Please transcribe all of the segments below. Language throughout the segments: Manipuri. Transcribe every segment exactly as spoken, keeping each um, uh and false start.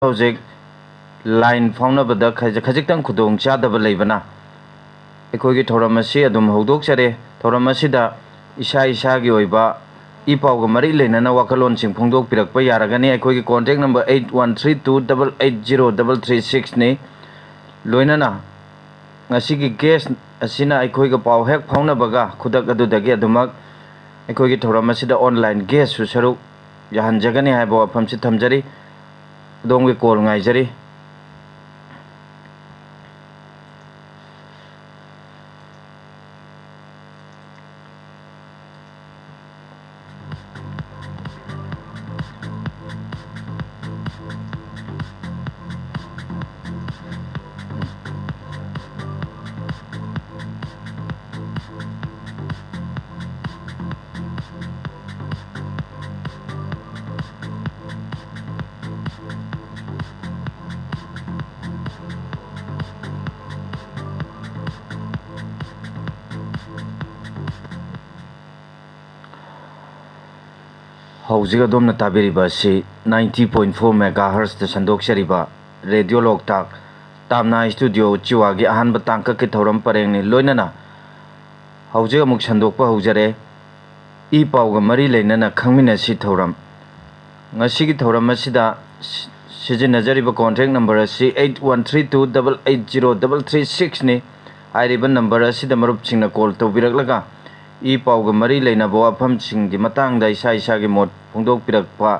ꯍꯧꯖꯤꯛ line ꯐꯥꯎꯅꯕꯗ ꯈꯖ-, ꯈꯖꯤꯛꯇꯪ ꯈꯨꯗꯣꯡ ꯆꯥꯗꯕ ꯂꯩꯕꯅ ꯑꯩꯈꯣꯏꯒꯤ ꯊꯧꯔꯝ ꯑꯁꯤ ꯑꯗꯨꯝ ꯍꯧꯗꯣꯛꯆꯔꯦ꯫ ꯊꯧꯔꯝ ꯑꯁꯤꯗ ꯏꯁꯥ ꯏꯁꯥꯒꯤ ꯑꯣꯏꯕ ꯏ ꯄꯥꯎꯒ ꯃꯔꯤ ꯂꯩꯅꯅ ꯋꯥꯈꯜꯂꯣꯟꯁꯤꯡ ꯐꯣꯡꯗꯣꯛꯄꯤꯔꯛꯄ ꯌꯥꯔꯒꯅꯤ꯫ ꯑꯩꯈꯣꯏꯒꯤ contact number eight one three two double eight zero double three six ꯅꯤ꯫ ꯂꯣꯏꯅꯅ ꯉꯁꯤꯒꯤ guest ꯑꯁꯤꯅ ꯑꯩꯈꯣꯏꯒ ꯄꯥꯎ ꯍꯦꯛ ꯐꯥꯎꯅꯕꯒ ꯈꯨꯗꯛ ꯑꯗꯨꯗꯒꯤ ꯑꯗꯨꯃꯛ ꯑꯩꯈꯣꯏꯒꯤ ꯊꯧꯔꯝ ꯑꯁꯤꯗ online guestꯁꯨ ꯁꯔꯨꯛ ꯌꯥꯍꯟꯖꯒꯅꯤ ꯍꯥꯏꯕ ꯋꯥꯐꯝꯁꯤ ꯊꯝꯖꯔꯤ꯫ ꯑꯗꯣꯝꯒꯤ call ꯉꯥꯏꯖꯔꯤ꯫ ꯍꯧꯖꯤꯛ ꯑꯗꯣꯝꯅ ꯇꯥꯕꯤꯔꯤꯕ ꯑꯁꯤ ninety point four megahertzꯇ ꯁꯟꯗꯣꯛꯆꯔꯤꯕ ꯔꯦꯗꯤꯑꯣ ꯂꯣꯛꯇꯥꯛ ꯇꯥꯝꯅꯥ ꯁ꯭ꯇꯨꯗꯤꯑꯣ ꯎꯆꯤꯋꯥꯒꯤ ꯑꯍꯥꯟꯕ ꯇꯥꯡꯀꯛꯀꯤ ꯊꯧꯔꯝ ꯄꯔꯦꯡꯅꯤ꯫ ꯂꯣꯏꯅꯅ ꯍꯧꯖꯤꯛ ꯑꯃꯨꯛ ꯁꯟꯗꯣꯛꯄ ꯍꯧꯖꯔꯦ꯫ ꯏ ꯄꯥꯎꯒ ꯃꯔꯤ ꯂꯩꯅꯅ ꯈꯪꯃꯤꯟꯅꯁꯤ ꯊꯧꯔꯝ꯫ ꯉꯁꯤꯒꯤ ꯊꯧꯔꯝ ꯑꯁꯤꯗ ꯁꯤ-, ꯁꯤꯖꯤꯟꯅꯖꯔꯤꯕ contact number ꯑꯁꯤ eight one three two double eight zero double three sixꯅꯤ꯫ ꯍꯥꯏꯔꯤꯕ number ꯑꯁꯤꯗ ꯃꯔꯨꯞꯁꯤꯡꯅ call ꯇꯧꯕꯤꯔꯛꯂꯒ ꯏ ꯄꯥꯎꯒ ꯃꯔꯤ ꯂꯩꯅꯕ ꯋꯥꯐꯝꯁꯤꯡꯒꯤ ꯃꯇꯥꯡꯗ ꯏꯁꯥ ꯏꯁꯥꯒꯤ ꯃꯣꯠ ꯐꯣꯡꯗꯣꯛꯄꯤꯔꯛꯄ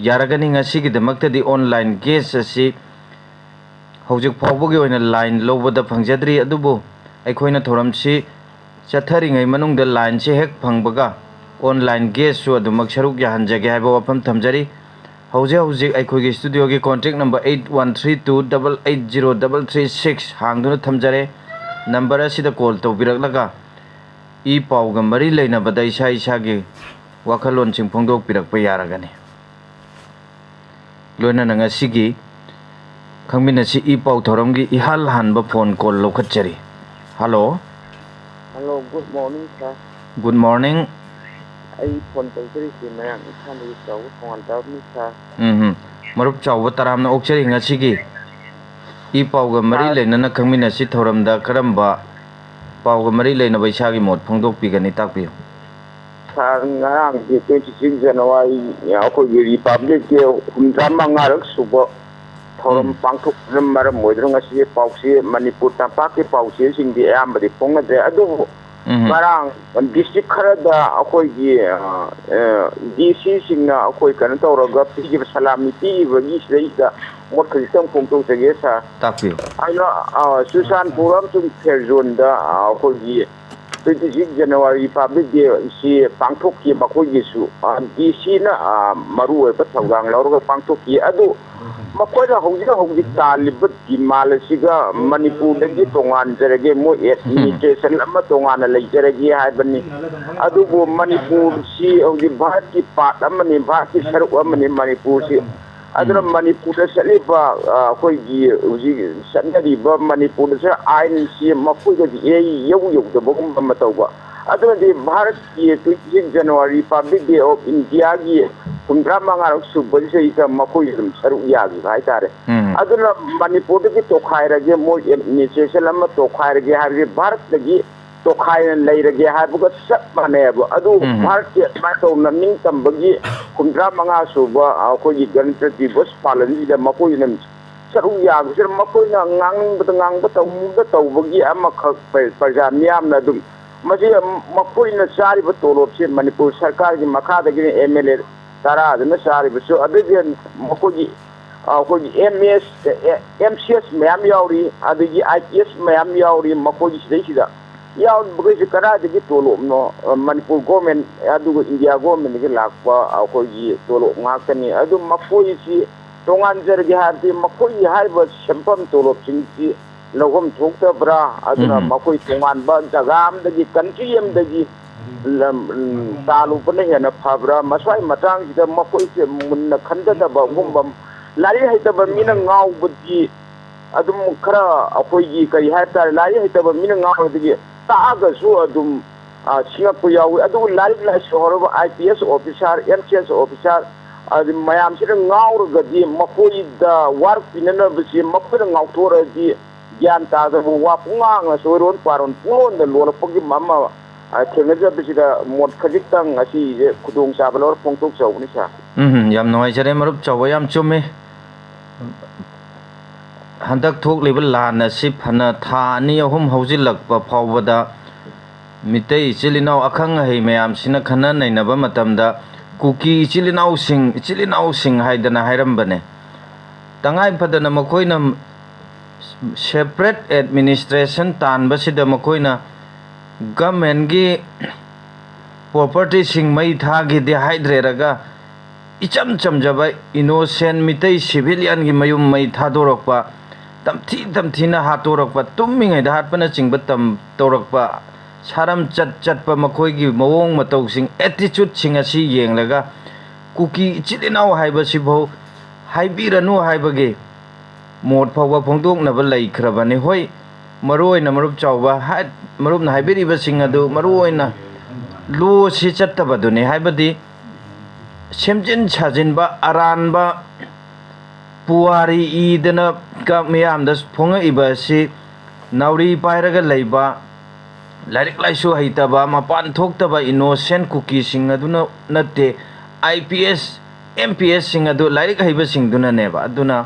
ꯌꯥꯔꯒꯅꯤ꯫ ꯉꯁꯤꯒꯤꯗꯃꯛꯇꯗꯤ online guest ꯑꯁꯤ ꯍꯧꯖꯤꯛ ꯐꯥꯎꯕꯒꯤ ꯑꯣꯏꯅ line ꯂꯧꯕꯗ ꯐꯪꯖꯗ꯭ꯔꯤ, ꯑꯗꯨꯕꯨ ꯑꯩꯈꯣꯏꯅ ꯊꯧꯔꯝꯁꯤ ꯆꯠꯊꯔꯤꯉꯩ ꯃꯅꯨꯡꯗ lineꯁꯤ ꯍꯦꯛ ꯐꯪꯕꯒ online guestꯁꯨ ꯑꯗꯨꯃꯛ ꯁꯔꯨꯛ ꯌꯥꯍꯟꯖꯒꯦ ꯍꯥꯏꯕ ꯋꯥꯐꯝ ꯊꯝꯖꯔꯤ꯫ ꯍꯧꯖꯤꯛ ꯍꯧꯖꯤꯛ ꯑꯩꯈꯣꯏꯒꯤ studioꯒꯤ contact number eight one three two double eight zero double three six ꯍꯥꯡꯗꯨꯅ ꯊꯝꯖꯔꯦ꯫ Number ꯑꯁꯤꯗ call ꯇꯧꯕꯤꯔꯛꯂꯒ ꯏ ꯄꯥꯎꯒ ꯃꯔꯤ ꯂꯩꯅꯕꯗ ꯏꯁꯥ ꯏꯁꯥꯒꯤ ꯋꯥꯈꯜꯂꯣꯟꯁꯤꯡ ꯐꯣꯡꯗꯣꯛꯄꯤꯔꯛꯄ ꯌꯥꯔꯒꯅꯤ꯫ ꯂꯣꯏꯅꯅ ꯉꯁꯤꯒꯤ ꯈꯪꯃꯤꯟꯅꯁꯤ ꯏ ꯄꯥꯎ ꯊꯧꯔꯝꯒꯤ ꯏꯍꯥꯟ ꯍꯥꯟꯕ phone call ꯂꯧꯈꯠꯆꯔꯤ꯫ Hello꯫ Hello, good morning, sir꯫ Good morning꯫ ꯑꯩ phone ꯇꯧꯖꯔꯤꯁꯤ ꯃꯌꯥꯡ ꯏꯝꯐꯥꯜꯗꯒꯤ ꯆꯥꯎꯕ ꯊꯣꯡꯉꯥꯟ ꯇꯥꯕꯅꯤ, sir꯫ ꯎꯝ ꯍꯝ꯫ ꯃꯔꯨꯞ ꯆꯥꯎꯕ ꯇꯔꯥꯝꯅ ꯑꯣꯛꯆꯔꯤ꯫ ꯉꯁꯤꯒꯤ ꯏ ꯄꯥꯎꯒ ꯃꯔꯤ ꯂꯩꯅꯅ ꯈꯪꯃꯤꯟꯅꯁꯤ ꯊꯧꯔꯝꯗ ꯀꯔꯝꯕ ꯄꯥꯎꯒ ꯃꯔꯤ ꯂꯩꯅꯕ ꯏꯁꯥꯒꯤ ꯃꯣꯠ ꯐꯣꯡꯗꯣꯛꯄꯤꯒꯅꯤ? ꯇꯥꯛꯄꯤꯌꯨ꯫ ꯁꯥꯔ, ꯉꯔꯥꯡꯗꯤ twenty six January, ꯑꯩꯈꯣꯏꯒꯤ Republic Day ꯍꯨꯝꯗ꯭ꯔꯥ ꯃꯉꯥꯔꯛ ꯁꯨꯕ ꯊꯧꯔꯝ ꯎꯝ꯫ ꯄꯥꯡꯊꯣꯛꯄꯅ ꯃꯔꯝ ꯑꯣꯏꯗꯨꯅ ꯉꯁꯤ ꯄꯥꯎꯆꯦ, ꯃꯅꯤꯄꯨꯔ ꯇꯝꯄꯥꯛꯀꯤ ꯄꯥꯎꯆꯦꯁꯤꯡꯗꯤ ꯑꯌꯥꯝꯕꯗꯤ ꯐꯣꯡꯅꯗ꯭ꯔꯦ꯫ ꯑꯗꯨꯕꯨ ꯎꯝ꯫ ꯉꯔꯥꯡ district ꯈꯔꯗ ꯑꯩꯈꯣꯏꯒꯤ, ꯑ, ꯑ, DC ꯁꯤꯡꯅ ꯑꯩꯈꯣꯏ ꯀꯩꯅꯣ ꯇꯧꯔꯒ ꯄꯤꯈꯤꯕ, ꯁꯂꯥꯃꯤ ꯄꯤꯈꯤꯕꯒꯤ ꯁꯤꯗꯩꯁꯤꯗ ꯃꯣꯠ ꯈꯖꯤꯛꯇꯪ ꯐꯣꯡꯗꯣꯛꯆꯒꯦ ꯁꯥꯔ꯫ ꯇꯥꯛꯄꯤꯌꯨ꯫ ꯑꯩꯅ, ꯑ, ꯆꯨꯔꯆꯥꯟꯄꯨꯔ ꯑꯃꯁꯨꯡ ꯐꯦꯔꯖꯣꯟꯗ, ꯑ, ꯑꯩꯈꯣꯏꯒꯤ twenty six January Republic Day ꯁꯤ ꯄꯥꯡꯊꯣꯛꯈꯤ꯫ ꯃꯈꯣꯏꯒꯤꯁꯨ, ꯑ, DC ꯅ, ꯑ, ꯃꯔꯨ ꯑꯣꯏꯕ ꯊꯧꯗꯥꯡ ꯂꯧꯔꯒ ꯄꯥꯡꯊꯣꯛꯈꯤ꯫ ꯑꯗꯨ ꯃꯈꯣꯏꯅ ꯍꯧꯖꯤꯛ ꯍꯧꯖꯤꯛ ꯇꯥꯜꯂꯤꯕ demand ꯑꯁꯤꯒ ꯃꯅꯤꯄꯨꯔꯗꯒꯤ ꯇꯣꯉꯥꯟꯖꯔꯒꯦ, ꯃꯣꯏ administration ꯑꯃ ꯇꯣꯉꯥꯟꯅ ꯂꯩꯖꯔꯒꯦ ꯍꯥꯏꯕꯅꯤ꯫ ꯑꯗꯨꯕꯨ ꯃꯅꯤꯄꯨꯔꯁꯤ ꯍꯧꯖꯤꯛ ꯚꯥꯔꯠꯀꯤ part ꯑꯃꯅꯤ, ꯚꯥꯔꯠꯀꯤ ꯁꯔꯨꯛ ꯑꯃꯅꯤ ꯃꯅꯤꯄꯨꯔꯁꯤ꯫ ꯑꯗꯨꯅ ꯎꯝ꯫ ꯃꯅꯤꯄꯨꯔꯗ ꯆꯠꯂꯤꯕ, ꯑ, ꯑꯩꯈꯣꯏꯒꯤ ꯍꯧꯖꯤꯛ ꯆꯠꯅꯔꯤꯕ ꯃꯅꯤꯄꯨꯔꯗ ꯆꯠ-, ꯑꯥꯏꯟꯁꯤ ꯃꯈꯣꯏꯒꯗꯤ ꯏꯌꯧ ꯌꯧꯗꯕꯒꯨꯝꯕ ꯑꯃ ꯇꯧꯕ꯫ ꯑꯗꯨꯅꯗꯤ ꯚꯥꯔꯠꯀꯤ twenty six January Republic Day of India ꯒꯤ ꯍꯨꯝꯗ꯭ꯔꯥ ꯃꯉꯥꯔꯛ ꯁꯨꯕꯁꯤꯗꯩꯗ ꯃꯈꯣꯏ ꯑꯗꯨꯝ ꯁꯔꯨꯛ ꯌꯥꯈꯤꯕ ꯍꯥꯏꯇꯥꯔꯦ꯫ ꯎꯝ꯫ ꯑꯗꯨꯅ ꯃꯅꯤꯄꯨꯔꯗꯒꯤ ꯇꯣꯈꯥꯏꯔꯒꯦ, ꯃꯣꯏ administration ꯑꯃ ꯇꯣꯈꯥꯏꯔꯒꯦ ꯍꯥꯏꯕꯁꯦ ꯚꯥꯔꯠꯇꯒꯤ ꯇꯣꯈꯥꯏꯅ ꯂꯩꯔꯒꯦ ꯍꯥꯏꯕꯒ ꯆꯞ ꯃꯥꯟꯅꯩꯕ꯫ ꯑꯗꯨ ꯎꯝ꯫ ꯚꯥꯔꯠꯀꯤ ꯑꯗꯨꯃꯥꯏꯅ ꯇꯧꯅ ꯅꯤꯡꯇꯝꯕꯒꯤ ꯍꯨꯝꯗ꯭ꯔꯥ ꯃꯉꯥ ꯁꯨꯕ ꯑꯩꯈꯣꯏꯒꯤ ꯒꯅꯇꯟꯇ꯭ꯔ ꯗꯤꯕꯁ ꯄꯥꯂꯟꯁꯤꯗ ꯃꯈꯣꯏꯅ ꯁꯔꯨꯛ ꯌꯥꯕꯁꯤꯅ ꯃꯈꯣꯏꯅ ꯉꯥꯡꯅꯤꯡꯕꯗ ꯉꯥꯡꯕ, ꯇꯧꯅꯤꯡꯕꯗ ꯇꯧꯕꯒꯤ ꯑꯃꯈꯛ ꯄ꯭ꯔ-, ꯄ꯭ꯔꯖꯥ ꯃꯤꯌꯥꯝꯅ ꯑꯗꯨꯝ ꯃꯁꯤ ꯃꯈꯣꯏꯅ ꯆꯥꯔꯤꯕ ꯇꯣꯂꯣꯞꯁꯦ ꯃꯅꯤꯄꯨꯔ ꯁꯔꯀꯥꯔꯒꯤ ꯃꯈꯥꯗꯒꯤꯅ MLA ꯇꯔꯥꯗꯨꯅ ꯆꯥꯔꯤꯕꯁꯨ, ꯑꯗꯨꯒꯤ ꯃꯈꯣꯏꯒꯤ, ꯑ, ꯑꯩꯈꯣꯏꯒꯤ MS, ꯑꯦ, MCS ꯃꯌꯥꯝ ꯌꯥꯎꯔꯤ, ꯑꯗꯒꯤ IPS ꯃꯌꯥꯝ ꯌꯥꯎꯔꯤ꯫ ꯃꯈꯣꯏꯒꯤ ꯁꯤꯗꯩꯁꯤꯗ ꯌꯥꯎꯔꯤꯕꯈꯩꯁꯤ ꯀꯗꯥꯏꯗꯒꯤ ꯇꯣꯂꯣꯞꯅꯣ? ꯑ, ꯃꯅꯤꯄꯨꯔ government ꯑꯗꯨꯒ ꯏꯟꯗꯤꯌꯥ government ꯀꯤ ꯂꯥꯛꯄ ꯑꯩꯈꯣꯏꯒꯤ ꯇꯣꯂꯣꯞ ꯉꯥꯛꯇꯅꯤ꯫ ꯑꯗꯨ ꯃꯈꯣꯏꯁꯤ ꯇꯣꯉꯥꯟꯖꯔꯒꯦ ꯍꯥꯏꯔꯗꯤ ꯃꯈꯣꯏꯒꯤ ꯍꯥꯏꯔꯤꯕ ꯁꯦꯟꯐꯝ ꯇꯣꯂꯣꯞꯁꯤꯡꯁꯤ ꯂꯧꯐꯝ ꯊꯣꯛꯇꯕ꯭ꯔꯥ? ꯑꯗꯨꯅ ꯎꯝ꯫ ꯃꯈꯣꯏ ꯇꯣꯉꯥꯟꯕ ꯖꯒꯥ ꯑꯃꯗꯒꯤ, country ꯑꯃꯗꯒꯤ ꯂꯝ, ꯎꯝ, ꯇꯥꯜꯂꯨꯕꯅ ꯍꯦꯟꯅ ꯐꯕ꯭ꯔꯥ? ꯃꯁ꯭ꯋꯥꯏ ꯃꯇꯥꯡꯁꯤꯗ ꯃꯈꯣꯏꯁꯦ ꯃꯨꯟꯅ ꯈꯟꯊꯗꯕꯒꯨꯝꯕ, ꯂꯥꯏꯔꯤꯛ ꯍꯩꯇꯕ ꯃꯤꯅ ꯉꯥꯎꯕꯗꯤ ꯑꯗꯨꯝ ꯈꯔ ꯑꯩꯈꯣꯏꯒꯤ ꯀꯔꯤ ꯍꯥꯏ ꯇꯥꯔꯦ, ꯂꯥꯏꯔꯤꯛ ꯍꯩꯇꯕ ꯃꯤꯅ ꯉꯥꯎꯔꯗꯤ ꯇꯥꯛꯑꯒꯁꯨ ꯑꯗꯨꯝ, ꯑ, ꯁꯤꯡꯉꯛꯄ ꯌꯥꯎꯏ꯫ ꯑꯗꯨꯕꯨ ꯂꯥꯏꯔꯤꯛ ꯂꯥꯏꯁꯨ ꯍꯩꯔꯕ IPS officer, MCS officer, ꯑꯗꯨ ꯃꯌꯥꯝꯁꯤꯅ ꯉꯥꯎꯔꯒꯗꯤ ꯃꯈꯣꯏꯗ ꯋꯥꯔꯛ ꯄꯤꯅꯅꯕꯁꯦ ꯃꯈꯣꯏꯅ ꯉꯥꯎꯊꯣꯔꯛꯑꯗꯤ ꯒ꯭ꯌꯥꯟ ꯇꯥꯗꯕ ꯋꯥ ꯄꯨꯡꯉꯥꯡꯅ ꯆꯣꯏꯔꯣꯟ ꯄꯥꯔꯣꯟ ꯄꯨꯡꯂꯣꯟꯗ ꯂꯣꯜꯂꯛꯄꯒꯤ ꯑꯃ, ꯑ, ꯊꯦꯡꯅꯖꯕꯁꯤꯗ ꯃꯣꯠ ꯈꯖꯤꯛꯇꯪ ꯑꯁꯤꯁꯦ ꯈꯨꯗꯣꯡꯆꯥꯕ ꯂꯧꯔ ꯐꯣꯡꯗꯣꯛꯆꯍꯧꯕꯅꯤ, ꯁꯥꯔ꯫ ꯎꯝ, ꯌꯥꯝ ꯅꯨꯡꯉꯥꯏꯖꯔꯦ ꯃꯔꯨꯞ ꯆꯥꯎꯕ, ꯌꯥꯝ ꯆꯨꯝꯃꯤ꯫ ꯍꯟꯗꯛ ꯊꯣꯛꯂꯤꯕ ꯂꯥꯟ ꯑꯁꯤ ꯐꯅ ꯊꯥ ꯑꯅꯤ ꯑꯍꯨꯝ ꯍꯧꯖꯤꯜꯂꯛꯄ ꯐꯥꯎꯕꯗ ꯃꯤꯇꯩ ꯏꯆꯤꯜ ꯏꯅꯥꯎ ꯑꯈꯪ ꯑꯍꯩ ꯃꯌꯥꯝꯁꯤꯅ ꯈꯟꯅ ꯅꯩꯅꯕ ꯃꯇꯝꯗ ꯀꯨꯀꯤ ꯏꯆꯤꯜ ꯏꯅꯥꯎꯁꯤꯡ, ꯏꯆꯤꯜ ꯏꯅꯥꯎꯁꯤꯡ ꯍꯥꯏꯗꯅ ꯍꯥꯏꯔꯝꯕꯅꯦ꯫ ꯇꯉꯥꯏ ꯐꯗꯅ ꯃꯈꯣꯏꯅ separate administration ꯇꯥꯟꯕꯁꯤꯗ ꯃꯈꯣꯏꯅ governmentꯀꯤ propertyꯁꯤꯡ ꯃꯩ ꯊꯥꯈꯤꯗꯦ ꯍꯥꯏꯗ꯭ꯔꯦꯔꯒ ꯏꯆꯝ ꯆꯝꯖꯕ innocent ꯃꯤꯇꯩ civilianꯒꯤ ꯃꯌꯨꯝ ꯃꯩ ꯊꯥꯗꯣꯔꯛꯄ, ꯇꯝꯊꯤ ꯇꯝꯊꯤꯅ ꯍꯥꯠꯇꯣꯔꯛꯄ, ꯇꯨꯝꯃꯤꯉꯩꯗ ꯍꯥꯠꯄꯅꯆꯤꯡꯕ ꯇꯝ-, ꯇꯧꯔꯛꯄ, ꯁꯥꯔꯝ ꯆꯠ ꯆꯠꯄ ꯃꯈꯣꯏꯒꯤ ꯃꯑꯣꯡ ꯃꯇꯧꯁꯤꯡ, attitudeꯁꯤꯡ ꯑꯁꯤ ꯌꯦꯡꯂꯒ ꯀꯨꯀꯤ ꯏꯆꯤꯜ ꯏꯅꯥꯎ ꯍꯥꯏꯕꯁꯤꯐꯥꯎ ꯍꯥꯏꯕꯤꯔꯅꯨ ꯍꯥꯏꯕꯒꯤ ꯃꯣꯠ ꯐꯥꯎꯕ ꯐꯣꯡꯗꯣꯛꯅꯕ ꯂꯩꯈ꯭ꯔꯕꯅꯤ꯫ ꯍꯣꯏ, ꯃꯔꯨ ꯑꯣꯏꯅ ꯃꯔꯨꯞ ꯆꯥꯎꯕ ꯍꯥꯏ-, ꯃꯔꯨꯞꯅ ꯍꯥꯏꯕꯤꯔꯤꯕꯁꯤꯡ ꯑꯗꯨ ꯃꯔꯨ ꯑꯣꯏꯅ ꯂꯣꯁꯤ ꯆꯠꯇꯕꯗꯨꯅꯤ, ꯍꯥꯏꯕꯗꯤ ꯁꯦꯝꯖꯤꯟ ꯁꯥꯖꯤꯟꯕ ꯑꯔꯥꯟꯕ ꯄꯨꯋꯥꯔꯤ ꯏꯗꯅ ꯀ-, ꯃꯤꯌꯥꯝꯗ ꯐꯣꯡꯉꯛꯏꯕ ꯑꯁꯤ ꯅꯥꯎꯔꯤ ꯄꯥꯏꯔꯒ ꯂꯩꯕ, ꯂꯥꯏꯔꯤꯛ ꯂꯥꯏꯁꯨ ꯍꯩꯇꯕ, ꯃꯄꯥꯟ ꯊꯣꯛꯇꯕ innocent ꯀꯨꯀꯤꯁꯤꯡ ꯑꯗꯨꯅ ꯅꯠꯇꯦ, IPS, MPSꯁꯤꯡ ꯑꯗꯨ ꯂꯥꯏꯔꯤꯛ ꯍꯩꯕꯁꯤꯡꯗꯨꯅꯅꯦꯕ꯫ ꯑꯗꯨꯅ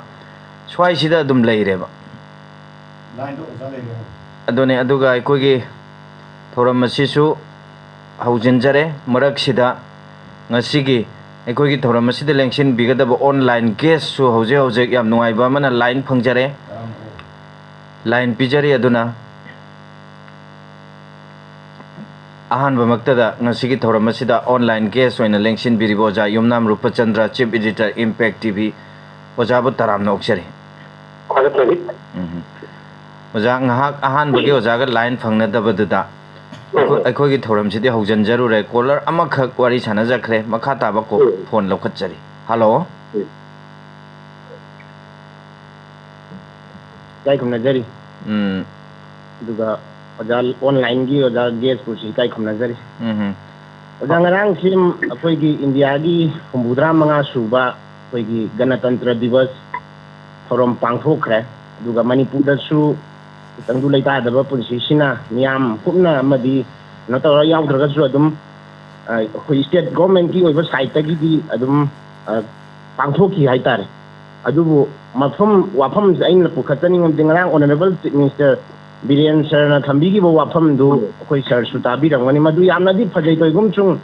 ꯁ꯭ꯋꯥꯏꯁꯤꯗ ꯑꯗꯨꯝ ꯂꯩꯔꯦꯕ꯫ Lineꯗ ꯑꯣꯖꯥ ꯂꯩꯔꯦ꯫ ꯑꯗꯨꯅꯦ, ꯑꯗꯨꯒ ꯑꯩꯈꯣꯏꯒꯤ ꯊꯧꯔꯝ ꯑꯁꯤꯁꯨ ꯍꯧꯖꯤꯟꯖꯔꯦ꯫ ꯃꯔꯛꯁꯤꯗ ꯉꯁꯤꯒꯤ ꯑꯩꯈꯣꯏꯒꯤ ꯊꯧꯔꯝ ꯑꯁꯤꯗ ꯂꯦꯡꯁꯤꯟꯕꯤꯒꯗꯕ online guestꯁꯨ ꯍꯧꯖꯤꯛ ꯍꯧꯖꯤꯛ ꯌꯥꯝ ꯅꯨꯡꯉꯥꯏꯕ ꯑꯃꯅ line ꯐꯪꯖꯔꯦ꯫ Line ꯄꯤꯖꯔꯤ꯫ ꯑꯗꯨꯅ ꯑꯍꯥꯟꯕꯃꯛꯇꯗ ꯉꯁꯤꯒꯤ ꯊꯧꯔꯝ ꯑꯁꯤꯗ online guest ꯑꯣꯏꯅ ꯂꯦꯡꯁꯤꯟꯕꯤꯔꯤꯕ ꯑꯣꯖꯥ ꯌꯨꯝꯅꯥꯝ ꯔꯨꯄꯆꯟꯗ꯭ꯔ, Chief Editor, Impact TV, ꯑꯣꯖꯥꯕꯨ ꯇꯔꯥꯝꯅ ꯑꯣꯛꯆꯔꯤ꯫ ꯊꯥꯒꯠꯆꯔꯤ꯫ ꯎꯝ꯫ ꯑꯣꯖꯥ, ꯉꯥꯏꯍꯥꯛ ꯑꯍꯥꯟꯕꯒꯤ ꯑꯣꯖꯥꯒ line ꯐꯪꯅꯗꯕꯗꯨꯗ ꯑꯩꯈꯣꯏ, ꯎꯝ꯫ ꯑꯩꯈꯣꯏꯒꯤ ꯊꯧꯔꯝꯁꯤꯗꯤ ꯍꯧꯖꯤꯟꯖꯔꯨꯔꯦ꯫ Caller ꯑꯃꯈꯛ ꯋꯥꯔꯤ ꯁꯥꯟꯅꯖꯈ꯭ꯔꯦ꯫ ꯃꯈꯥ ꯇꯥꯕ ꯀꯣ-, ꯎꯝ꯫ Phone ꯂꯧꯈꯠꯆꯔꯤ꯫ Hello꯫ ꯎꯝ꯫ ꯏꯀꯥꯏ ꯈꯨꯝꯅꯖꯔꯤ꯫ ꯎꯝ꯫ ꯑꯗꯨꯒ ꯑꯣꯖꯥ, onlineꯒꯤ ꯑꯣꯖꯥ guestꯄꯨꯁꯨ ꯏꯀꯥꯏ ꯈꯨꯝꯅꯖꯔꯤ꯫ ꯎꯝ ꯍꯝ꯫ ꯑꯣꯖꯥ, ꯉꯔꯥꯡꯁꯤ ꯑꯩꯈꯣꯏꯒꯤ ꯏꯟꯗꯤꯌꯥꯒꯤ ꯍꯨꯝꯐꯨꯇꯔꯥ ꯃꯉꯥ ꯁꯨꯕ ꯑꯩꯈꯣꯏꯒꯤ ꯒꯅꯇꯟꯇ꯭ꯔ ꯗꯤꯕꯁ ꯊꯧꯔꯝ ꯄꯥꯡꯊꯣꯛꯈ꯭ꯔꯦ꯫ ꯑꯗꯨꯒ ꯃꯅꯤꯄꯨꯔꯗꯁꯨ ꯈꯤꯇꯪꯗꯨ ꯂꯩꯇꯥꯗꯕ ꯄꯨꯟꯁꯤꯁꯤꯅ ꯃꯤꯌꯥꯝ ꯄꯨꯝꯅ ꯑꯃꯗꯤ ꯀꯩꯅꯣ ꯇꯧꯔ ꯌꯥꯎꯗ꯭ꯔꯒꯁꯨ ꯑꯗꯨꯝ, ꯑ, ꯑꯩꯈꯣꯏ ꯁ꯭ꯇꯦꯠ ꯒꯣꯔꯃꯦꯟꯠꯀꯤ ꯑꯣꯏꯕ ꯁꯥꯏꯠꯇꯒꯤꯗꯤ ꯑꯗꯨꯝ, ꯑ, ꯄꯥꯡꯊꯣꯛꯈꯤ ꯍꯥꯏꯇꯥꯔꯦ꯫ ꯑꯗꯨꯕꯨ ꯃꯐꯝ, ꯋꯥꯐꯝꯁꯦ ꯑꯩꯅ ꯄꯨꯈꯠꯆꯅꯤꯡꯕꯗꯤ, ꯉꯔꯥꯡ ꯑꯣꯅꯔꯦꯕꯜ ꯆꯤꯐ ꯃꯤꯅꯤꯁꯇꯔ ꯕꯤꯔꯦꯟ ꯁꯔꯅ ꯊꯝꯕꯤꯈꯤꯕ ꯋꯥꯐꯝꯗꯨ ꯎꯝ꯫ ꯑꯩꯈꯣꯏ ꯁꯔꯁꯨ ꯇꯥꯕꯤꯔꯝꯒꯅꯤ꯫ ꯃꯗꯨ ꯌꯥꯝꯅꯗꯤ ꯐꯖꯩ꯫ ꯀꯩꯒꯨꯝ ꯁꯨꯝ,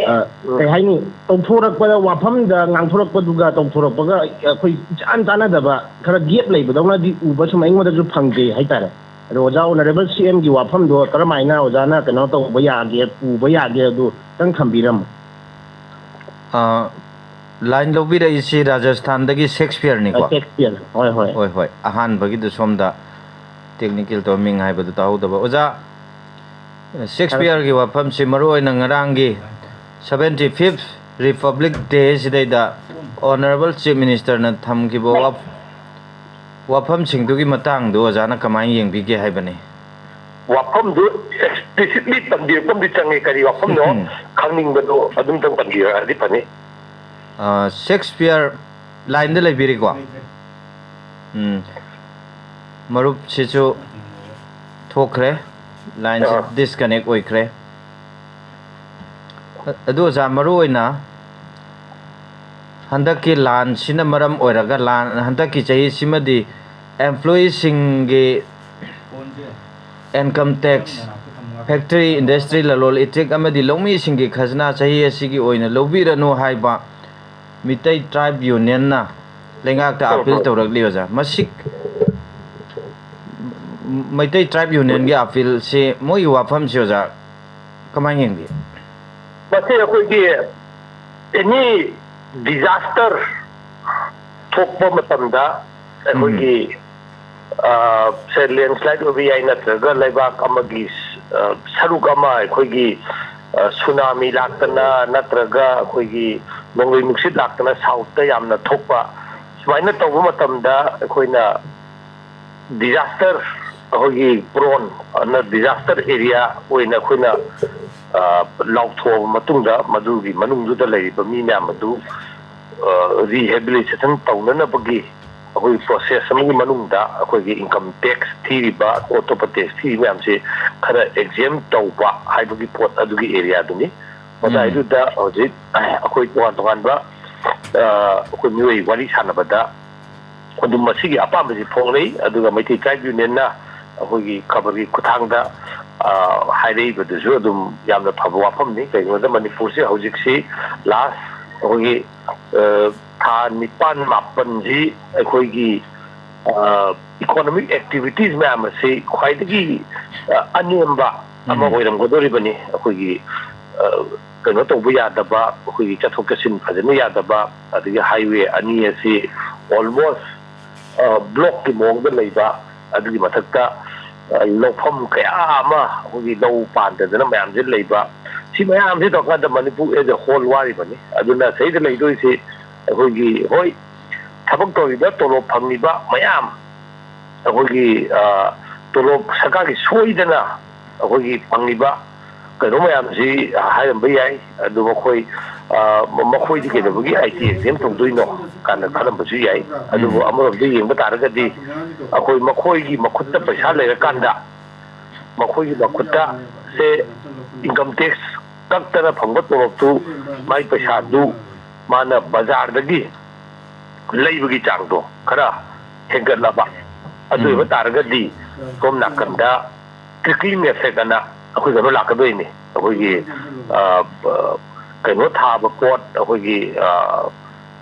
ꯑ, ꯎꯝ꯫ ꯀꯩ ꯍꯥꯏꯅꯤ, ꯇꯧꯊꯣꯔꯛꯄꯗ, ꯋꯥꯐꯝꯗ ꯉꯥꯡꯊꯣꯔꯛꯄꯗꯨꯒ ꯇꯧꯊꯣꯔꯛꯄꯒ ꯑꯩꯈꯣꯏ ꯏꯆꯥꯟ ꯆꯥꯟꯅꯗꯕ, ꯈꯔ ꯒꯦꯞ ꯂꯩꯕꯗꯧꯅꯗꯤ ꯎꯕ ꯁꯨꯝ ꯑꯩꯉꯣꯟꯗꯁꯨ ꯐꯪꯖꯩ ꯍꯥꯏꯇꯥꯔꯦ꯫ ꯑꯗꯣ ꯑꯣꯖꯥ, ꯑꯣꯅꯔꯦꯕꯜ ꯁꯤ ꯑꯦꯝꯒꯤ ꯋꯥꯐꯝꯗꯣ ꯀꯔꯝꯍꯥꯏꯅ ꯑꯣꯖꯥꯅ ꯀꯩꯅꯣ ꯇꯧꯕ ꯌꯥꯒꯦ, ꯄꯨꯕ ꯌꯥꯒꯦ, ꯑꯗꯨ ꯈꯤꯇꯪ ꯊꯝꯕꯤꯔꯝꯃꯨ꯫ ꯑ, ꯂꯥꯏꯟ ꯂꯧꯕꯤꯔꯛꯏꯁꯤ ꯔꯥꯖꯁꯊꯥꯟꯗꯒꯤ ꯁꯦꯛꯁꯄꯤꯌꯔꯅꯤꯀꯣ? ꯑ, ꯁꯦꯛꯁꯄꯤꯌꯔ, ꯍꯣꯏ, ꯍꯣꯏ꯫ ꯍꯣꯏ, ꯍꯣꯏ꯫ ꯑꯍꯥꯟꯕꯒꯤꯗꯨ ꯁꯣꯝꯗ ꯇꯦꯛꯅꯤꯀꯦꯜ ꯇꯧꯔ ꯃꯤꯡ ꯍꯥꯏꯕꯗꯨ ꯇꯥꯍꯧꯗꯕ꯫ ꯑꯣꯖꯥ, ꯁꯦꯛꯁꯄꯤꯌꯔꯒꯤ ꯋꯥꯐꯝꯁꯤ ꯃꯔꯨꯑꯣꯏꯅ ꯉꯔꯥꯡꯒꯤ seventy fifth Republic Day ꯁꯤꯗꯩꯗ ꯑꯣꯅꯔꯦꯕꯜ ꯆꯤꯐ ꯃꯤꯅꯤꯁꯇꯔꯅ ꯊꯝꯈꯤꯕ ꯋꯥꯐ-, ꯋꯥꯐꯝꯁꯤꯡꯗꯨꯒꯤ ꯃꯇꯥꯡꯗꯨ ꯑꯣꯖꯥꯅ ꯀꯃꯥꯏꯅ ꯌꯦꯡꯕꯤꯒꯦ ꯍꯥꯏꯕꯅꯤ? ꯋꯥꯐꯝꯗꯨ ꯑꯦꯛꯁꯄ꯭ꯂꯤꯁꯤꯠꯂꯤ ꯄꯟꯕꯤꯔꯛꯄ ꯑꯃꯗꯤ ꯆꯪꯉꯦ꯫ ꯀꯔꯤ ꯋꯥꯐꯝꯅꯣ ꯎꯝ꯫ ꯈꯪꯅꯤꯡꯕꯗꯨ ꯑꯗꯨꯝꯇꯪ ꯄꯟꯕꯤꯔꯛꯑꯗꯤ ꯐꯅꯤ꯫ ꯑ, ꯁꯦꯛꯁꯄꯤꯌꯔ ꯂꯥꯏꯟꯗ ꯂꯩꯕꯤꯔꯤꯀꯣ? ꯎꯝ꯫ ꯃꯔꯨꯞꯁꯤꯁꯨ ꯊꯣꯛꯈ꯭ꯔꯦ, ꯂꯥꯏꯟꯁꯤ ꯑꯥ꯫ ꯗꯤꯁꯀꯅꯦꯛ ꯑꯣꯏꯈ꯭ꯔꯦ꯫ ꯑ-, ꯑꯗꯨ ꯑꯣꯖꯥ, ꯃꯔꯨ ꯑꯣꯏꯅ ꯍꯟꯗꯛꯀꯤ ꯂꯥꯟꯁꯤꯅ ꯃꯔꯝ ꯑꯣꯏꯔꯒ, ꯂꯥꯟ, ꯍꯟꯗꯛꯀꯤ ꯆꯍꯤꯁꯤꯃꯗꯤ ꯑꯦꯝꯄ꯭ꯂꯣꯌꯤꯁꯤꯡꯒꯤ ꯏꯟꯀꯝ ꯇꯦꯛꯁ, ꯐꯦꯛꯇꯔꯤ, ꯏꯟꯗꯁꯇ꯭ꯔꯤ, ꯂꯂꯣꯟ ꯏꯇꯤꯛ ꯑꯃꯗꯤ ꯂꯧꯃꯤꯁꯤꯡꯒꯤ ꯈꯖꯅꯥ ꯆꯍꯤ ꯑꯁꯤꯒꯤ ꯑꯣꯏꯅ ꯂꯧꯕꯤꯔꯅꯨ ꯍꯥꯏꯕ ꯃꯤꯇꯩ ꯇ꯭ꯔꯥꯏꯕ ꯌꯨꯅꯤꯌꯟꯅ ꯂꯩꯉꯥꯛꯇ ꯍꯣꯏ, ꯑꯥꯄꯤꯜ ꯍꯣꯏ꯫ ꯇꯧꯔꯛꯂꯤ, ꯑꯣꯖꯥ꯫ ꯃꯁꯤ ꯃꯩꯇꯩ ꯇ꯭ꯔꯥꯏꯕ ꯌꯨꯅꯤꯌꯟꯒꯤ ꯑꯥꯄꯤꯜꯁꯤ, ꯃꯣꯏꯒꯤ ꯋꯥꯐꯝꯁꯤ, ꯑꯣꯖꯥ, ꯀꯃꯥꯏꯅ ꯌꯦꯡꯕꯤ? ꯃꯁꯤ ꯑꯩꯈꯣꯏꯒꯤ ꯑꯦꯅꯤ ꯗꯤꯖꯥꯁꯇꯔ ꯊꯣꯛꯄ ꯃꯇꯝꯗ ꯑꯩꯈꯣꯏꯒꯤ, ꯎꯝ꯫ ꯑ, ꯁꯦ, ꯂꯦꯟꯁꯂꯥꯏꯠ ꯑꯣꯏꯕ ꯌꯥꯏ, ꯅꯠꯇ꯭ꯔꯒ ꯂꯩꯕꯥꯛ ꯑꯃꯒꯤ, ꯑ, ꯁꯔꯨꯛ ꯑꯃ ꯑꯩꯈꯣꯏꯒꯤ, ꯑ, ꯁꯨꯅꯥꯃꯤ ꯂꯥꯛꯇꯅ, ꯅꯠꯇ꯭ꯔꯒ ꯑꯩꯈꯣꯏꯒꯤ ꯅꯣꯡꯂꯩ ꯅꯨꯡꯁꯤꯠ ꯂꯥꯛꯇꯅ ꯁꯥꯎꯠꯇ ꯌꯥꯝꯅ ꯊꯣꯛꯄ, ꯁꯨꯃꯥꯏꯅ ꯇꯧꯕ ꯃꯇꯝꯗ ꯑꯩꯈꯣꯏꯅ ꯗꯤꯖꯥꯁꯇꯔ ꯑꯩꯈꯣꯏꯒꯤ ꯄ꯭ꯔꯣꯟ ꯑꯅ ꯗꯤꯖꯥꯁꯇꯔ ꯑꯦꯔꯤꯌꯥ ꯑꯣꯏꯅ ꯑꯩꯈꯣꯏꯅ, ꯑ, ꯂꯥꯎꯊꯣꯛꯑꯕ ꯃꯇꯨꯡꯗ, ꯃꯗꯨꯒꯤ ꯃꯅꯨꯡꯗꯨꯗ ꯂꯩꯔꯤꯕ ꯃꯤ ꯃꯌꯥꯝ ꯑꯗꯨ, ꯑ, ꯔꯤꯍꯦꯕꯤꯂꯤꯇꯦꯁꯟ ꯇꯧꯅꯅꯕꯒꯤ ꯑꯩꯈꯣꯏꯒꯤ ꯄ꯭ꯔꯣꯁꯦꯁ ꯑꯃꯒꯤ ꯃꯅꯨꯡꯗ ꯑꯩꯈꯣꯏꯒꯤ ꯏꯟꯀꯝ ꯇꯦꯛꯁ ꯊꯤꯔꯤꯕ, ꯑꯇꯣꯞ ꯑꯇꯣꯞꯄ ꯇꯦꯛꯁ ꯊꯤꯔꯤꯕ ꯃꯌꯥꯝꯁꯤ ꯈꯔ ꯑꯦꯛꯖꯦꯝ ꯇꯧꯕ ꯍꯥꯏꯕꯒꯤ ꯄꯣꯠ ꯑꯗꯨꯒꯤ ꯑꯦꯔꯤꯌꯥꯗꯨꯅꯤ꯫ ꯃꯗꯥꯏꯗꯨꯗ ꯍꯧꯖꯤꯛ ꯑꯩꯈꯣꯏ ꯇꯣꯉꯥꯟ ꯇꯣꯉꯥꯟꯕ, ꯑ, ꯑꯩꯈꯣꯏ ꯃꯤꯑꯣꯏ ꯋꯥꯔꯤ ꯁꯥꯟꯅꯕꯗ ꯑꯗꯨꯝ ꯃꯁꯤꯒꯤ ꯑꯄꯥꯝꯕꯁꯤ ꯐꯣꯡꯅꯩ꯫ ꯑꯗꯨꯒ ꯃꯩꯇꯩ ꯇ꯭ꯔꯥꯏꯕ ꯌꯨꯅꯤꯌꯟꯅ ꯑꯩꯈꯣꯏꯒꯤ ꯈꯕꯔꯒꯤ ꯈꯨꯠꯊꯥꯡꯗ, ꯑ, ꯍꯥꯏꯔꯛꯏꯕꯗꯨꯁꯨ ꯑꯗꯨꯝ ꯌꯥꯝꯅ ꯐꯕ ꯋꯥꯐꯝꯅꯤ꯫ ꯀꯩꯒꯤꯅꯣꯗ ꯃꯅꯤꯄꯨꯔꯁꯦ ꯍꯧꯖꯤꯛꯁꯤ ꯂꯥꯁ ꯑꯩꯈꯣꯏꯒꯤ, ꯑ, ꯊꯥ ꯅꯤꯄꯥꯟ ꯃꯥꯄꯟꯁꯤ ꯑꯩꯈꯣꯏꯒꯤ, ꯑ, ꯏꯀꯣꯅꯣꯃꯤꯛ ꯑꯦꯛꯇꯤꯚꯤꯇꯤꯁ ꯃꯌꯥꯝ ꯑꯁꯤ ꯈ꯭ꯋꯥꯏꯗꯒꯤ, ꯑ, ꯑꯅꯦꯝꯕ ꯑꯃ ꯎꯝ꯫ ꯑꯣꯏꯔꯝꯒꯗꯧꯔꯤꯕꯅꯤ꯫ ꯑꯩꯈꯣꯏꯒꯤ, ꯑ, ꯀꯩꯅꯣ ꯇꯧꯕ ꯌꯥꯗꯕ, ꯑꯩꯈꯣꯏꯒꯤ ꯆꯠꯊꯣꯛ ꯆꯠꯁꯤꯟ ꯐꯖꯅ ꯌꯥꯗꯕ, ꯑꯗꯒꯤ ꯍꯥꯏꯋꯦ ꯑꯅꯤ ꯑꯁꯤ ꯑꯣꯜꯃꯣꯁ, ꯑ, ꯕ꯭ꯂꯣꯛꯀꯤ ꯃꯑꯣꯡꯗ ꯂꯩꯕ, ꯑꯗꯨꯒꯤ ꯃꯊꯛꯇ, ꯑ, ꯂꯧꯐꯝ ꯀꯌꯥ ꯑꯃ ꯑꯩꯈꯣꯏꯒꯤ ꯂꯧ ꯄꯥꯟꯗꯗꯅ ꯃꯌꯥꯝꯁꯦ ꯂꯩꯕ, ꯁꯤ ꯃꯌꯥꯝꯁꯦ ꯇꯧꯔꯀꯥꯟꯗ ꯃꯅꯤꯄꯨꯔ as a whole ꯋꯥꯔꯤꯕꯅꯤ꯫ ꯑꯗꯨꯅ ꯁꯤꯗ ꯂꯩꯗꯣꯏꯁꯤ ꯑꯩꯈꯣꯏꯒꯤ, ꯍꯣꯏ, ꯊꯕꯛ ꯇꯧꯔꯤꯕ, ꯇꯣꯂꯣꯞ ꯐꯪꯉꯤꯕ ꯃꯌꯥꯝ, ꯑꯩꯈꯣꯏꯒꯤ, ꯑ, ꯇꯣꯂꯣꯞ ꯁꯔꯀꯥꯔꯒꯤ ꯁꯣꯏꯗꯅ ꯑꯩꯈꯣꯏꯒꯤ ꯐꯪꯉꯤꯕ ꯀꯩꯅꯣ ꯃꯌꯥꯝꯁꯤ ꯍꯥꯏꯔꯝꯕ ꯌꯥꯏ꯫ ꯑꯗꯨ ꯃꯈꯣꯏ, ꯑ, ꯃꯈꯣꯏꯗꯤ ꯀꯩꯗꯧꯕꯒꯤ ꯑꯥꯏ ꯇꯤ ꯑꯦꯛꯖꯦꯝ ꯇꯧꯗꯣꯏꯅꯣ ꯀꯥꯏꯅ ꯈꯜꯂꯝꯕꯁꯨ ꯌꯥꯏ꯫ ꯑꯗꯨꯕꯨ ꯎꯝ꯫ ꯑꯃꯔꯣꯝꯗ ꯌꯦꯡꯕ ꯇꯥꯔꯒꯗꯤ ꯑꯩꯈꯣꯏ ꯃꯈꯣꯏꯒꯤ ꯃꯈꯨꯠꯇ ꯄꯩꯁꯥ ꯂꯩꯔꯀꯥꯟꯗ ꯃꯈꯣꯏꯒꯤ ꯃꯈꯨꯠꯇ ꯁꯦ ꯏꯟꯀꯝ ꯇꯦꯛꯁ ꯀꯛꯇꯅ ꯐꯪꯕ ꯇꯣꯂꯣꯞꯇꯨ, ꯃꯥꯏ ꯄꯩꯁꯥꯗꯨ ꯃꯥꯅ ꯕꯖꯥꯔꯗꯒꯤ ꯂꯩꯕꯒꯤ ꯆꯥꯡꯗꯣ ꯈꯔ ꯍꯦꯟꯒꯠꯂꯕ, ꯑꯗꯨ ꯑꯣꯏꯕ ꯎꯝ꯫ ꯇꯥꯔꯒꯗꯤ ꯁꯣꯝ ꯅꯥꯀꯟꯗ ꯇ꯭ꯔꯤꯀ꯭ꯂꯤꯡ ꯑꯦꯐꯦꯛ ꯑꯅ ꯑꯩꯈꯣꯏ ꯀꯩꯅꯣ ꯂꯥꯛꯀꯗꯣꯏꯅꯤ꯫ ꯑꯩꯈꯣꯏꯒꯤ, ꯑ, ꯑ, ꯀꯩꯅꯣ ꯊꯥꯕ ꯄꯣꯠ, ꯑꯩꯈꯣꯏꯒꯤ, ꯑ,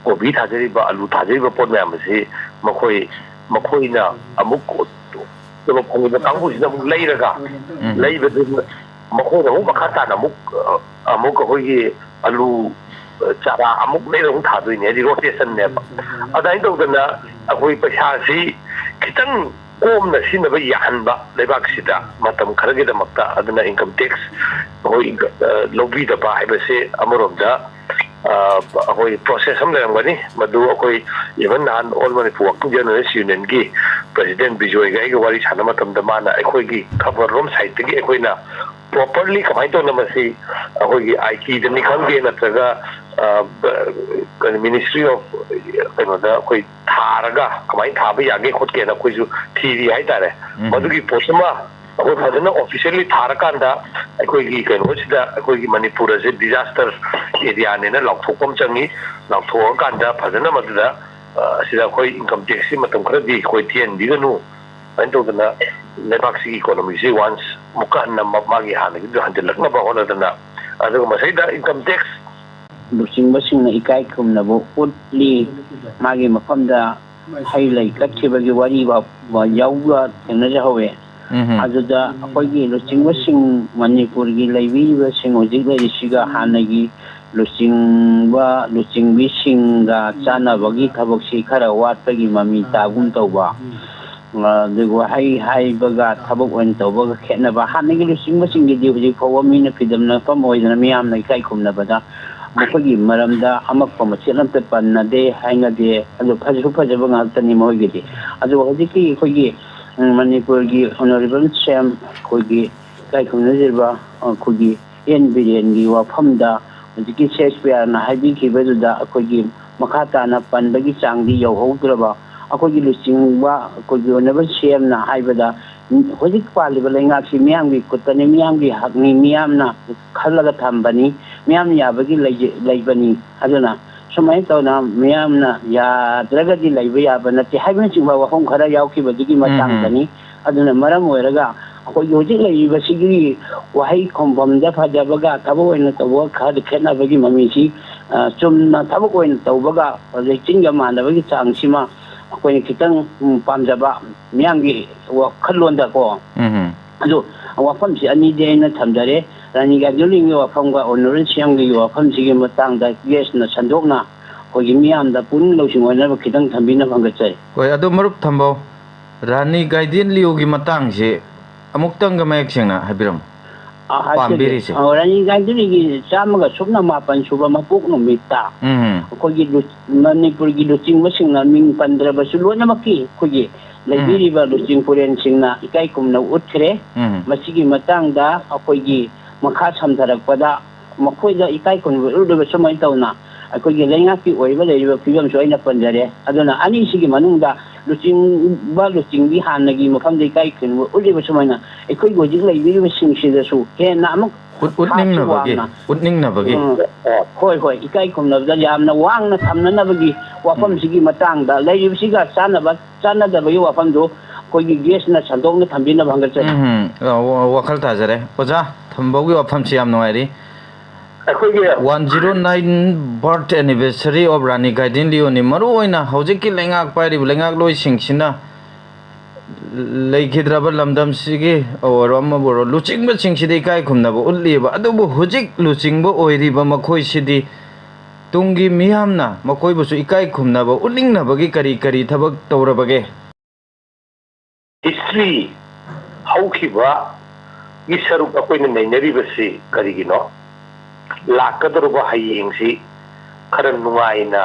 ꯀꯣꯕꯤ ꯊꯥꯖꯔꯤꯕ, ꯑꯂꯨ ꯊꯥꯖꯔꯤꯕ ꯄꯣꯠ ꯃꯌꯥꯝ ꯑꯁꯤ ꯃꯈꯣꯏ, ꯃꯈꯣꯏꯅ ꯑꯃꯨꯛ ꯇꯣꯂꯣꯞ ꯐꯪꯉꯤꯕ ꯀꯥꯡꯕꯨꯁꯤꯅ ꯑꯃꯨꯛ ꯂꯩꯔꯒ, ꯎꯝ꯫ ꯂꯩꯕꯗꯨ ꯃꯈꯣꯏꯅ ꯑꯃꯨꯛ ꯃꯈꯥ ꯇꯥꯅ ꯑꯃꯨꯛ, ꯑ, ꯑꯃꯨꯛ ꯑꯩꯈꯣꯏꯒꯤ ꯑꯂꯨ, ꯑ, ꯆꯥꯔꯥ ꯑꯃꯨꯛ ꯂꯩꯔ ꯑꯃꯨꯛ ꯊꯥꯗꯣꯏꯅꯦ, ꯍꯥꯏꯗꯤ ꯔꯣꯇꯦꯁꯟꯅꯦꯕ꯫ ꯑꯗꯨꯃꯥꯏꯅ ꯇꯧꯗꯅ ꯑꯩꯈꯣꯏ ꯄꯩꯁꯥꯁꯤ ꯈꯤꯇꯪ ꯀꯣꯝꯅ ꯁꯤꯖꯤꯟꯅꯕ ꯌꯥꯍꯟꯕ ꯂꯩꯕꯥꯛꯁꯤꯗ ꯃꯇꯝ ꯈꯔꯒꯤꯗꯃꯛꯇ꯫ ꯑꯗꯨꯅ ꯏꯟꯀꯝ ꯇꯦꯛꯁ ꯑꯩꯈꯣꯏ, ꯑ, ꯂꯧꯕꯤꯗꯕ ꯍꯥꯏꯕꯁꯤ ꯑꯃꯔꯣꯝꯗ, ꯑ, ꯑꯩꯈꯣꯏ ꯄ꯭ꯔꯣꯁꯦꯁ ꯑꯃ ꯂꯩꯔꯝꯒꯅꯤ꯫ ꯃꯗꯨ ꯑꯩꯈꯣꯏ ꯏꯚꯟ ꯅꯍꯥꯟ ꯑꯣꯜ ꯃꯅꯤꯄꯨꯔ ꯋꯥꯔꯀꯤꯡ ꯖꯔꯅꯦꯂꯤꯁ ꯌꯨꯅꯤꯌꯟꯒꯤ ꯄ꯭ꯔꯦꯁꯤꯗꯦꯟ ꯕꯤꯖꯣꯏꯒ ꯑꯩꯒ ꯋꯥꯔꯤ ꯁꯥꯟꯅꯕ ꯃꯇꯝꯗ ꯃꯥꯅ ꯑꯩꯈꯣꯏꯒꯤ ꯈꯕꯔ ꯔꯣꯝ ꯁꯥꯏꯠꯇꯒꯤ ꯑꯩꯈꯣꯏꯅ ꯄ꯭ꯔꯣꯄꯔꯂꯤ ꯀꯃꯥꯏꯅ ꯇꯧꯅ ꯃꯁꯤ ꯑꯩꯈꯣꯏꯒꯤ ꯑꯥꯏ ꯇꯤꯗꯅꯤ ꯈꯪꯗꯦ, ꯅꯠꯇ꯭ꯔꯒ ꯀꯩꯅꯣ, ꯃꯤꯅꯤꯁꯇ꯭ꯔꯤ ꯑꯣꯐ ꯀꯩꯅꯣꯗ ꯑꯩꯈꯣꯏ ꯊꯥꯔꯒ ꯀꯃꯥꯏꯅ ꯊꯥꯕ ꯌꯥꯒꯦ ꯈꯣꯠꯀꯦꯅ ꯑꯩꯈꯣꯏꯁꯨ ꯊꯤꯔꯤ ꯍꯥꯏꯇꯥꯔꯦ꯫ ꯎꯝ꯫ ꯃꯗꯨꯒꯤ ꯄꯣꯠꯁꯤꯃ ꯑꯩꯈꯣꯏ ꯐꯖꯅ ꯑꯣꯐꯤꯁꯤꯌꯦꯜꯂꯤ ꯊꯥꯔꯀꯥꯟꯗ ꯑꯩꯈꯣꯏꯒꯤ ꯀꯩꯅꯣꯁꯤꯗ ꯑꯩꯈꯣꯏꯒꯤ ꯃꯅꯤꯄꯨꯔ ꯑꯁꯦ ꯗꯤꯖꯥꯁꯇꯔ ꯑꯦꯔꯤꯌꯥꯅꯦꯅ ꯂꯥꯎꯊꯣꯛꯄ ꯑꯃ ꯆꯪꯉꯤ꯫ ꯂꯥꯎꯊꯣꯛꯑꯀꯥꯟꯗ ꯐꯖꯅ ꯃꯗꯨꯗ ꯑ, ꯑꯁꯤꯗ ꯑꯩꯈꯣꯏ ꯏꯟꯀꯝ ꯇꯦꯛꯁꯁꯤ ꯃꯇꯝ ꯈꯔꯗꯤ ꯑꯩꯈꯣꯏ ꯊꯤꯍꯟꯕꯤꯒꯅꯨ, ꯑꯗꯨꯃꯥꯏꯅ ꯇꯧꯗꯅ ꯂꯩꯕꯥꯛꯁꯤꯒꯤ ꯏꯀꯣꯅꯣꯃꯤꯁꯤ ꯋꯥꯟꯁ ꯑꯃꯨꯛꯀ ꯍꯟꯅ ꯃ-, ꯃꯥꯒꯤ ꯍꯥꯟꯅꯒꯤꯗꯨꯗ ꯍꯟꯖꯤꯜꯂꯛꯅꯕ ꯍꯣꯠꯅꯗꯅ, ꯑꯗꯨꯒ ꯃꯁꯤꯗ ꯏꯟꯀꯝ ꯇꯦꯛꯁ ꯂꯨꯆꯤꯡꯕꯁꯤꯡꯅ ꯏꯀꯥꯏ ꯈꯨꯝꯅꯕ ꯎꯠꯂꯤ꯫ ꯃꯥꯒꯤ ꯃꯐꯝꯗ ꯍꯩ ꯂꯩ ꯀꯠꯈꯤꯕꯒꯤ ꯋꯥꯔꯤ ꯐꯥꯎꯕ ꯌꯥꯎꯕ ꯊꯦꯡꯅꯖꯍꯧꯋꯦ꯫ ꯎꯝꯍꯨꯝ꯫ ꯑꯗꯨꯗ ꯑꯩꯈꯣꯏꯒꯤ ꯂꯨꯆꯤꯡꯕꯁꯤꯡ, ꯃꯅꯤꯄꯨꯔꯒꯤ ꯂꯩꯕꯤꯔꯤꯕꯁꯤꯡ ꯍꯧꯖꯤꯛ ꯂꯩꯔꯤꯁꯤꯒ ꯍꯥꯟꯅꯒꯤ ꯂꯨꯆꯤꯡꯕ, ꯂꯨꯆꯤꯡꯕꯤꯁꯤꯡꯒ ꯆꯥꯟꯅꯕꯒꯤ ꯊꯕꯛꯁꯤ ꯈꯔ ꯋꯥꯠꯄꯒꯤ ꯃꯃꯤ ꯇꯥꯒꯨꯝ ꯇꯧꯕ꯫ ꯑꯗꯨꯒ ꯋꯥꯍꯩ ꯍꯥꯏꯕꯒ ꯊꯕꯛ ꯑꯣꯏꯅ ꯇꯧꯕꯒ ꯈꯦꯠꯅꯕ꯫ ꯍꯥꯟꯅꯒꯤ ꯂꯨꯆꯤꯡꯕꯁꯤꯡꯒꯤꯗꯤ ꯍꯧꯖꯤꯛ ꯐꯥꯎꯕ ꯃꯤꯅ ꯐꯤꯗꯝꯅꯐꯝ ꯑꯣꯏꯗꯅ ꯃꯤꯌꯥꯝꯅ ꯏꯀꯥꯏ ꯈꯨꯝꯅꯕꯗ ꯃꯈꯣꯏꯒꯤ ꯃꯔꯝꯗ ꯑꯃꯛꯄ ꯃꯆꯦꯠ ꯑꯃꯠꯇ ꯄꯟꯅꯗꯦ, ꯍꯥꯏꯅꯗꯦ꯫ ꯑꯗꯨ ꯐꯖꯁꯨ ꯐꯖꯕ ꯉꯥꯛꯇꯅꯤ ꯃꯈꯣꯏꯒꯤꯗꯤ꯫ ꯑꯗꯨꯒ ꯍꯧꯖꯤꯛꯀꯤ ꯑꯩꯈꯣꯏꯒꯤ, ꯎꯝ, ꯃꯅꯤꯄꯨꯔꯒꯤ ꯑꯣꯅꯔꯦꯕꯜ ꯁꯤ ꯑꯦꯝ ꯑꯩꯈꯣꯏꯒꯤ ꯏꯀꯥꯏ ꯈꯨꯝꯅꯖꯔꯤꯕ ꯑꯩꯈꯣꯏꯒꯤ ꯑꯦꯟ ꯕꯤꯔꯦꯟꯒꯤ ꯋꯥꯐꯝꯗ ꯍꯧꯖꯤꯛꯀꯤ ꯁꯦꯛꯁꯄꯤꯌꯥꯔꯅ ꯍꯥꯏꯕꯤꯈꯤꯕꯗꯨꯗ ꯑꯩꯈꯣꯏꯒꯤ ꯃꯈꯥ ꯇꯥꯅ ꯄꯟꯕꯒꯤ ꯆꯥꯡꯗꯤ ꯌꯧꯍꯧꯗ꯭ꯔꯕ꯫ ꯑꯩꯈꯣꯏꯒꯤ ꯂꯨꯆꯤꯡꯕ, ꯑꯩꯈꯣꯏꯒꯤ ꯑꯣꯅꯔꯦꯕꯜ ꯁꯤ ꯑꯦꯝꯅ ꯍꯥꯏꯕꯗ, ꯍꯧꯖꯤꯛ ꯄꯥꯜꯂꯤꯕ ꯂꯩꯉꯥꯛꯁꯤ ꯃꯤꯌꯥꯝꯒꯤ ꯈꯨꯠꯇꯅꯤ, ꯃꯤꯌꯥꯝꯒꯤ ꯍꯛꯅꯤ, ꯃꯤꯌꯥꯝꯅ ꯈꯜꯂꯒ ꯊꯝꯕꯅꯤ, ꯃꯤꯌꯥꯝꯅ ꯌꯥꯕꯒꯤ ꯂꯩꯖ-, ꯂꯩꯕꯅꯤ꯫ ꯑꯗꯨꯅ ꯁꯨꯃꯥꯏꯅ ꯇꯧꯅ ꯃꯤꯌꯥꯝꯅ ꯌꯥꯗ꯭ꯔꯒꯗꯤ ꯂꯩꯕ ꯌꯥꯕ ꯅꯠꯇꯦ ꯍꯥꯏꯕꯅꯆꯤꯡꯕ ꯋꯥꯐꯝ ꯈꯔ ꯌꯥꯎꯈꯤꯕꯗꯨꯒꯤ ꯎꯝ, ꯎꯝ꯫ ꯃꯇꯥꯡꯗꯅꯤ꯫ ꯑꯗꯨꯅ ꯃꯔꯝ ꯑꯣꯏꯔꯒ ꯑꯩꯈꯣꯏꯒꯤ ꯍꯧꯖꯤꯛ ꯂꯩꯔꯤꯕꯁꯤꯒꯤ ꯋꯥꯍꯩ ꯈꯣꯝꯐꯝꯗ ꯐꯖꯕꯒ ꯊꯕꯛ ꯑꯣꯏꯅ ꯇꯧꯕꯒ ꯈꯔꯗꯤ ꯈꯦꯠꯅꯕꯒꯤ ꯃꯃꯤꯁꯤ, ꯑ, ꯆꯨꯝꯅ ꯊꯕꯛ ꯑꯣꯏꯅ ꯇꯧꯕꯒ ꯍꯧꯖꯤꯛ ꯆꯤꯡꯒ ꯃꯥꯟꯅꯕꯒꯤ ꯆꯥꯡꯁꯤꯃ ꯑꯩꯈꯣꯏꯅ ꯈꯤꯇꯪ, ꯎꯝ, ꯄꯥꯝꯖꯕ ꯃꯤꯌꯥꯝꯒꯤ ꯋꯥꯈꯜꯂꯣꯟꯗꯀꯣ꯫ ꯎꯝ꯫ ꯑꯗꯨ ꯋꯥꯐꯝꯁꯤ ꯑꯅꯤꯗꯤ ꯑꯩꯅ ꯊꯝꯖꯔꯦ꯫ ꯔꯥꯅꯤ ꯒꯥꯏꯗꯣꯂꯤꯡꯒꯤ ꯋꯥꯐꯝꯒ ꯑꯣꯅꯔꯦꯕꯜ ꯁꯤ ꯑꯦꯝꯒꯤ ꯋꯥꯐꯝꯁꯤꯒꯤ ꯃꯇꯥꯡꯗ ꯒꯦꯁꯅ ꯁꯟꯗꯣꯛꯅ ꯑꯩꯈꯣꯏꯒꯤ ꯃꯤꯌꯥꯝꯗ ꯄꯨꯛꯅꯤꯡ ꯂꯧꯁꯤꯡ ꯑꯣꯏꯅꯕ ꯈꯤꯇꯪ ꯊꯝꯕꯤꯅꯕ ꯍꯪꯒꯠꯆꯔꯤ꯫ ꯍꯣꯏ, ꯑꯗꯨ ꯃꯔꯨꯞ ꯊꯝꯕꯧ, ꯔꯥꯅꯤ ꯒꯥꯏꯗꯦꯟ ꯂꯤꯑꯣꯒꯤ ꯃꯇꯥꯡꯁꯤ ꯑꯃꯨꯛꯇꯪꯒ ꯃꯌꯦꯛ ꯁꯦꯡꯅ ꯍꯥꯏꯕꯤꯔꯝꯃꯨ꯫ ꯑ, ꯍꯥꯏꯖꯒꯦ꯫ ꯄꯥꯝꯕꯤꯔꯤꯁꯦ꯫ ꯑ, ꯔꯥꯅꯤ ꯒꯥꯏꯗꯦꯟ ꯂꯤꯑꯣꯒꯤ ꯆꯥꯝꯃꯒ ꯁꯨꯞꯅ ꯃꯥꯄꯟ ꯁꯨꯕ ꯃꯄꯣꯛ ꯅꯨꯃꯤꯠꯇ ꯎꯝ꯫ ꯑꯩꯈꯣꯏꯒꯤ ꯂꯨ-, ꯃꯅꯤꯄꯨꯔꯒꯤ ꯂꯨꯆꯤꯡꯕꯁꯤꯡꯅ ꯃꯤꯡ ꯄꯟꯗ꯭ꯔꯕꯁꯨ ꯂꯣꯏꯅꯃꯛꯀꯤ ꯑꯩꯈꯣꯏꯒꯤ ꯂꯩꯕꯤꯔꯤꯕ ꯂꯨꯆꯤꯡ ꯄꯨꯔꯦꯟꯁꯤꯡꯅ ꯏꯀꯥꯏ ꯈꯨꯝꯅꯕ ꯎꯠꯈ꯭ꯔꯦ꯫ ꯎꯝ꯫ ꯃꯁꯤꯒꯤ ꯃꯇꯥꯡꯗ ꯑꯩꯈꯣꯏꯒꯤ ꯃꯈꯥ ꯁꯝꯊꯔꯛꯄꯗ ꯃꯈꯣꯏꯗ ꯏꯀꯥꯏ ꯈꯨꯝꯅꯕ ꯎꯠꯂꯤꯕ ꯁꯨꯃꯥꯏꯅ ꯇꯧꯅ ꯑꯩꯈꯣꯏꯒꯤ ꯂꯩꯉꯥꯛꯀꯤ ꯑꯣꯏꯕ ꯂꯩꯔꯤꯕ ꯐꯤꯕꯝꯁꯨ ꯑꯩꯅ ꯄꯟꯖꯔꯦ꯫ ꯑꯗꯨꯅ ꯑꯅꯤꯁꯤꯒꯤ ꯃꯅꯨꯡꯗ ꯂꯨꯆꯤꯡꯕ ꯂꯨꯆꯤꯡꯕꯤ ꯍꯥꯟꯅꯒꯤ ꯃꯐꯝꯗ ꯏꯀꯥꯏ ꯈꯨꯝꯅꯕ ꯎꯠꯂꯤꯕ ꯁꯨꯃꯥꯏꯅ ꯑꯩꯈꯣꯏꯒꯤ ꯍꯧꯖꯤꯛ ꯂꯩꯕꯤꯔꯤꯕꯁꯤꯡꯁꯤꯗꯁꯨ ꯍꯦꯟꯅ ꯑꯃꯨꯛ ꯎꯠ-, ꯎꯠꯅꯤꯡꯅꯕꯒꯤ, ꯋꯥꯡꯅ꯫ ꯎꯠꯅꯤꯡꯅꯕꯒꯤ꯫ ꯎꯝ, ꯍꯣꯏ, ꯍꯣꯏ, ꯏꯀꯥꯏ ꯈꯨꯝꯅꯕꯗ ꯌꯥꯝꯅ ꯋꯥꯡꯅ ꯊꯝꯅꯅꯕꯒꯤ ꯋꯥꯐꯝꯁꯤꯒꯤ ꯃꯇꯥꯡꯗ ꯂꯩꯔꯤꯕꯁꯤꯒ ꯆꯥꯟꯅꯕ ꯆꯥꯟꯅꯗꯕꯒꯤ ꯋꯥꯐꯝꯗꯨ ꯑꯩꯈꯣꯏꯒꯤ ꯒꯦꯁꯅ ꯁꯟꯗꯣꯛꯅ ꯊꯝꯕꯤꯅꯕ ꯍꯪꯒꯠꯆꯔꯤ꯫ ꯎꯝ, ꯑ, ꯋꯥ-, ꯋꯥꯈꯜ ꯇꯥꯖꯔꯦ꯫ ꯑꯣꯖꯥ, ꯊꯝꯕꯧꯒꯤ ꯋꯥꯐꯝꯁꯤ ꯌꯥꯝ ꯅꯨꯡꯉꯥꯏꯔꯤ꯫ ꯑꯩꯈꯣꯏꯒꯤ one zero nine birth anniversary of ꯔꯥꯅꯤ ꯒꯥꯏꯗꯤꯟ ꯂꯤꯑꯣꯅꯤ꯫ ꯃꯔꯨꯑꯣꯏꯅ ꯍꯧꯖꯤꯛꯀꯤ ꯂꯩꯉꯥꯛ ꯄꯥꯏꯔꯤꯕ ꯂꯩꯉꯥꯛꯂꯣꯏꯁꯤꯡꯁꯤꯅ ꯂꯩꯈꯤꯗ꯭ꯔꯕ ꯂꯝꯗꯝꯁꯤꯒꯤ ꯑꯣꯏꯔꯣ ꯑꯃꯕꯨ ꯑꯣꯏꯔꯣ ꯂꯨꯆꯤꯡꯕꯁꯤꯡꯁꯤꯗ ꯏꯀꯥꯏ ꯈꯨꯝꯅꯕ ꯎꯠꯂꯤꯕ, ꯑꯗꯨꯕꯨ ꯍꯧꯖꯤꯛ ꯂꯨꯆꯤꯡꯕ ꯑꯣꯏꯔꯤꯕ ꯃꯈꯣꯏꯁꯤꯗꯤ ꯇꯨꯡꯒꯤ ꯃꯤꯌꯥꯝꯅ ꯃꯈꯣꯏꯕꯨꯁꯨ ꯏꯀꯥꯏ ꯈꯨꯝꯅꯕ ꯎꯠꯅꯤꯡꯅꯕꯒꯤ ꯀꯔꯤ ꯀꯔꯤ ꯊꯕꯛ ꯇꯧꯔꯕꯒꯦ? History ꯍꯧꯈꯤꯕꯒꯤ ꯁꯔꯨꯛ ꯑꯩꯈꯣꯏꯅ ꯅꯩꯅꯔꯤꯕꯁꯤ ꯀꯔꯤꯒꯤꯅꯣ? ꯂꯥꯛꯀꯗꯧꯔꯕ ꯍꯌꯦꯡꯁꯤ ꯈꯔ ꯅꯨꯡꯉꯥꯏꯅ